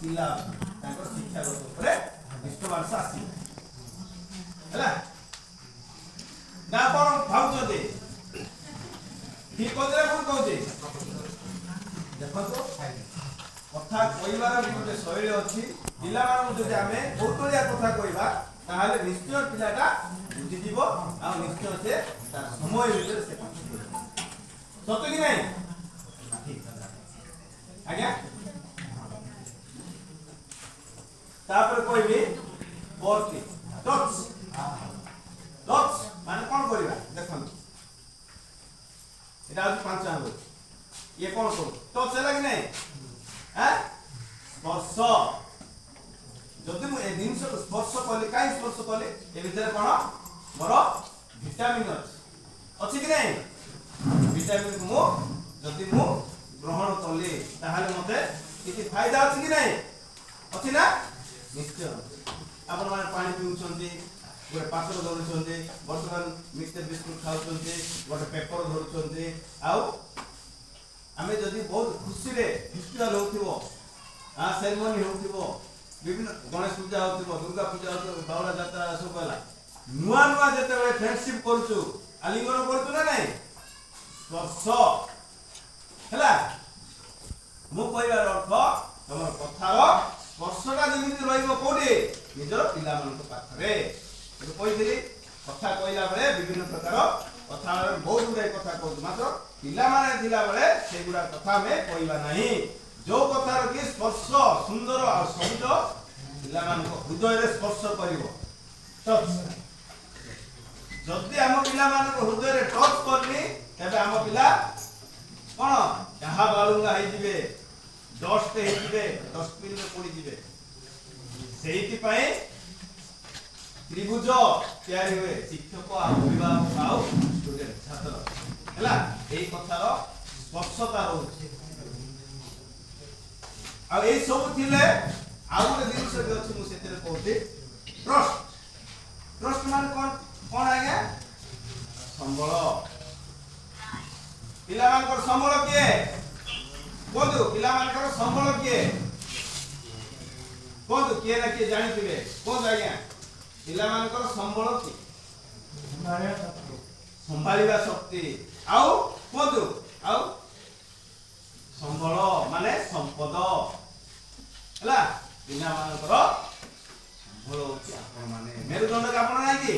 ପିଲା ଅଛନ୍ତି, ତାଙ୍କର ଶିକ୍ଷାଗତ ଉପରେ ଡିଷ୍ଟର୍ବାନ୍ସ ଆସିବ। ହେଲା ନା? ଆପଣ ଭାବୁଛନ୍ତି ଠିକ କହୁଛି ନା ଭୁଲ କହୁଛି? ଦେଖନ୍ତୁ, କଥା କହିବାର ବି ଗୋଟେ ଶୈଳୀ ଅଛି। ପିଲାମାନଙ୍କୁ ଯଦି ଆମେ କୌତଳିଆ କଥା କହିବା, ତାହେଲେ ନିଶ୍ଚୟ ପିଲାଟା ବୁଝିଯିବ ଆଉ ନିଶ୍ଚୟ ସେ ତାର ସମୟ ଭିତରେ ସେ ପାଠ ପଢିବ। ସତ କି ନାହିଁ ଆଜ୍ଞା? ତାପରେ କହିବି ଫୋର୍ଥ, ଟଚ୍। ଟଚ୍ ମାନେ କଣ କରିବା? ଦେଖନ୍ତୁ, ଏଇଟା ହଉଛି ପାଞ୍ଚ ଆଙ୍ଗୁଳି। ଇଏ କଣ କରୁ? ଟଚ୍ ହେଲା କି ନାହିଁ? ସ୍ପର୍ଶ। ଯଦି ମୁଁ ଏ ଜିନିଷକୁ ସ୍ପର୍ଶ କଲି, କାହିଁ ସ୍ପର୍ଶ କଲି? ଏ ଭିତରେ କଣ ମୋର ଭିଟାମିନ୍ ଅଛି, ଅଛି କି ନାହିଁ? ଭିଟାମିନ୍ ମୁଁ ଯଦି ମୁଁ ଗ୍ରହଣ କଲି, ତାହେଲେ ମତେ କିଛି ଫାଇଦା ଅଛି କି ନାହିଁ? ଅଛି ନା? ନିଶ୍ଚୟ ଅଛି। ଆପଣମାନେ ପାଣି ପିଉଛନ୍ତି, ଗୋଟେ ପାତ୍ର ଧରୁଛନ୍ତି, ବର୍ତ୍ତମାନ ମିକ୍ସଚର ବିସ୍କୁଟ ଖାଉଛନ୍ତି, ଗୋଟେ ପେପର ଧରୁଛନ୍ତି। ଆଉ ଆମେ ଯଦି ବହୁତ ଖୁସିରେ ଫେଷ୍ଟିଭାଲ ହଉଥିବ, ସେରିମନି ହଉଥିବ, ବିଭିନ୍ନ ଗଣେଶ ପୂଜା ହଉଥିବ, ଦୁର୍ଗା ପୂଜା ହଉଥିବ, ବାହୁଡ଼ା ଯାତ୍ରା ସବୁ ହେଲା, ନୂଆ ନୂଆ ଯେତେବେଳେ ଫ୍ରେଣ୍ଡସିପ କରୁଛୁ, ଆଲିଙ୍ଗନ କରୁଛୁ ନା ନାଇଁ? ସ୍ପର୍ଶ ହେଲା। ମୁଁ କହିବାର ଅର୍ଥ, ତମର କଥାର ସ୍ପର୍ଶଟା ଯେମିତି ରହିବ କୋଉଠି? ନିଜର ପିଲାମାନଙ୍କ ପାଖରେ। ଏବେ କହିଥିଲି, କଥା କହିଲା ବେଳେ ବିଭିନ୍ନ ପ୍ରକାର କଥା, ବହୁତ ଗୁଡାଏ କଥା କହୁଛୁ, ମାତ୍ର ପିଲାମାନେ ଥିଲାବେଳେ ସେଗୁଡା କଥା ଆମେ କହିବା ନାହିଁ, ଯୋଉ କଥାର କି ସ୍ପର୍ଶ ସୁନ୍ଦର ଆଉ ସବୁଜ ପିଲାମାନଙ୍କ ହୃଦୟରେ ସ୍ପର୍ଶ କରିବ। ଟଚ୍। ଯଦି ଆମ ପିଲାମାନଙ୍କ ହୃଦୟରେ ଟଚ୍ କରିନି, ତେବେ ଆମ ପିଲା କଣ ଡାହା ବାଳୁଙ୍ଗା ହେଇଯିବେ, ଡଷ୍ଟ ହେଇଯିବେ, ଡଷ୍ଟବିନରେ ପଡିଯିବେ। ସେଇଥିପାଇଁ ତ୍ରିଭୁଜ ତିଆରି ହୁଏ, ଶିକ୍ଷକ ଆଉ ଅଭିଭାବକ ଆଉ ଷ୍ଟୁଡେଣ୍ଟ, ଛାତ୍ର। ହେଲା, ଏଇ କଥାର ସ୍ପର୍ଶତା ରହୁଛି। ଆଉ ଏଇ ସବୁ ଥିଲେ ଆଉ ଗୋଟେ ଜିନିଷ ବି ଅଛି, ମୁଁ ସେଥିରେ କହୁଛି, ଟ୍ରଷ୍ଟ। ଟ୍ରଷ୍ଟ ମାନେ କଣ? କଣ ଆଜ୍ଞା? ସମ୍ବଳ। ପିଲାମାନଙ୍କର ସମ୍ବଳ କିଏ କୁହନ୍ତୁ? ପିଲାମାନଙ୍କର ସମ୍ବଳ କିଏ କୁହନ୍ତୁ? କିଏ ନା କିଏ ଜାଣିଥିବେ, କୁହନ୍ତୁ ଆଜ୍ଞା। ପିଲାମାନଙ୍କର ସମ୍ବଳ କିଏ? ସମ୍ଭାଳିବା ଶକ୍ତି। ଆଉ କୁହନ୍ତୁ, ଆଉ ସମ୍ବଳ ମାନେ ସମ୍ପଦ ହେଲା। ପିଲାମାନଙ୍କର ସମ୍ବଳ ହଉଛି ଆପଣମାନେ। ମେରୁଦଣ୍ଡ ଆପଣ ନାହିଁ କି?